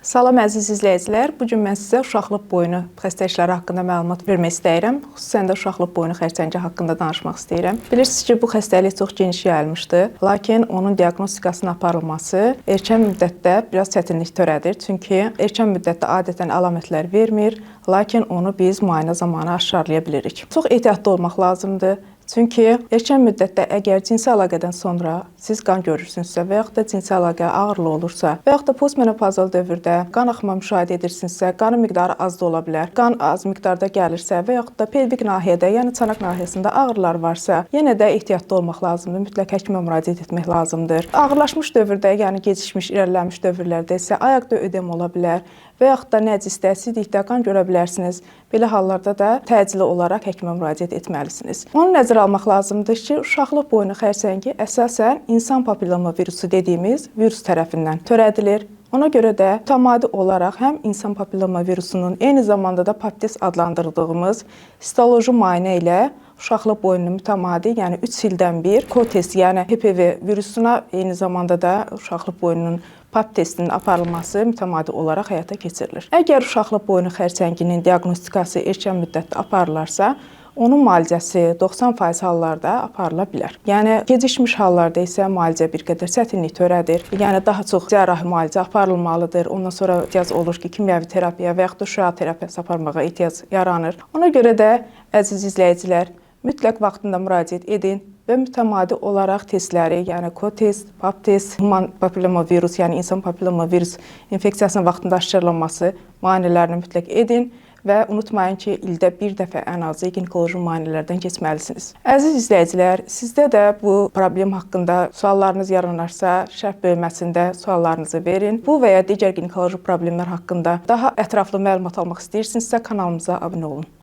Salam əziz izləyicilər. Bu gün mən sizə uşaqlıq boynu xəstəlikləri haqqında məlumat vermək istəyirəm. Xüsusən də uşaqlıq boynu xərçəngi haqqında danışmaq istəyirəm. Bilirsiniz ki, bu xəstəlik çox geniş yayılmışdı. Lakin onun diaqnostikasının aparılması erkən müddətdə biraz çətinlik törədir. Çünki erkən müddətdə adətən əlamətlər vermir, lakin onu biz müayinə zamanı aşkarlaya bilirik. Çox ehtiyatlı olmaq lazımdır. Çünki erkən müddətdə əgər cinsi əlaqədən sonra siz qan görürsünüzsə və yaxud da cinsi əlaqə ağırlı olursa və yaxud da postmenopazal dövrdə qan axma müşahidə edirsinizsə, qanın miqdarı az da ola bilər. Qan az miqdarda gəlirsə və yaxud da pelvik nahiyədə, yəni çanaq nahiyəsində ağrılar varsa, yenə də ehtiyatlı olmaq lazımdır. Mütləq həkimə müraciət etmək lazımdır. Ağırlaşmış dövrdə, yəni gecikmiş, irəliləmiş dövrlərdə isə ayaqda ödem ola bilər və yaxud da nəcisdə, sidikdə qan görə bilərsiniz. Belə hallarda da təcili olaraq həkimə müraciət etməlisiniz. Onu nəzərə almaq lazımdır ki, uşaqlıq boynu xərçəngi əsasən insan papilloma virusu dediyimiz virus tərəfindən törədilir. Ona görə də mütəmadi olaraq həm insan papilloma virusunun, eyni zamanda da pap test adlandırdığımız histoloji müayinə ilə uşaqlıq boyunun mütəmadi, yəni 3 ildən bir ko-test, yəni HPV virusuna eyni zamanda da uşaqlıq boyunun pap testinin aparılması mütəmadi olaraq həyata keçirilir. Əgər uşaqlıq boynu xərçənginin diaqnostikası erkən müddətdə aparılarsa, onun müalicəsi 90% hallarda aparıla bilər. Yəni gecikmiş hallarda isə müalicə bir qədər çətinlik törədir. Yəni daha çox cərrahi müalicə aparılmalıdır. Ondan sonra ehtiyac olur ki, kimyəvi terapiya və yaxud da şüa terapiyası aparmağa ehtiyac yaranır. Ona görə də, əziz izləyicilər, mütləq vaxtında müraciət edin və mütəmadi olaraq testləri, yəni ko-test, pap test, human papilloma virus, yəni insan papilloma virus infeksiyasının vaxtında aşkarlanması müayinələrini mütləq edin və unutmayın ki, ildə bir dəfə ən azı ginekoloji müayinələrdən keçməlisiniz. Əziz izləyicilər, sizdə də bu problem haqqında suallarınız yaranarsa, şərh bölməsində suallarınızı verin. Bu və ya digər ginekoloji problemlər haqqında daha ətraflı məlumat almaq istəyirsinizsə, kanalımıza abunə olun.